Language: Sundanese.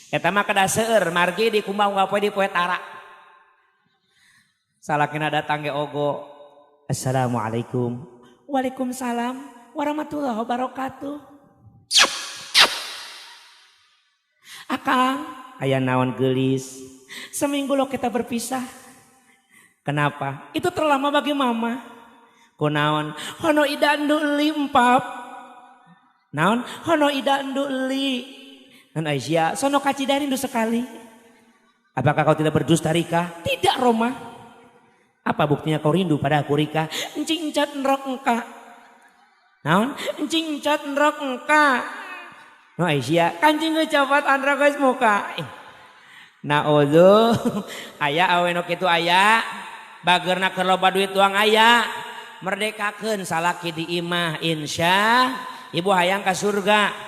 Eta mah kedah seueur margi di kumbang poe di poe tara. Salakina datang ge ogo. Assalamualaikum. Waalaikumsalam warahmatullahi wabarakatuh. Akang, aya naon geulis. Seminggu lo kita berpisah. Kenapa? Itu terlama bagi mama. Kunaon? Hono ida endu empap. Naon? Hono ida endu li. Dan Aisyah, sono kacida rindu sekali. Apakah kau tidak berdusta Rika? Tidak Roma. Apa buktinya kau rindu pada aku Rika? Encing cat nrok engka. Naon? Encing cat nrok engka. No Aisyah, kancing ngecopot andra guys muka. Naudzu, aya awe nu kitu aya. Bageurna keur loba duit doang aya. Merdekakeun salaki di imah insya ibu hayang ka surga.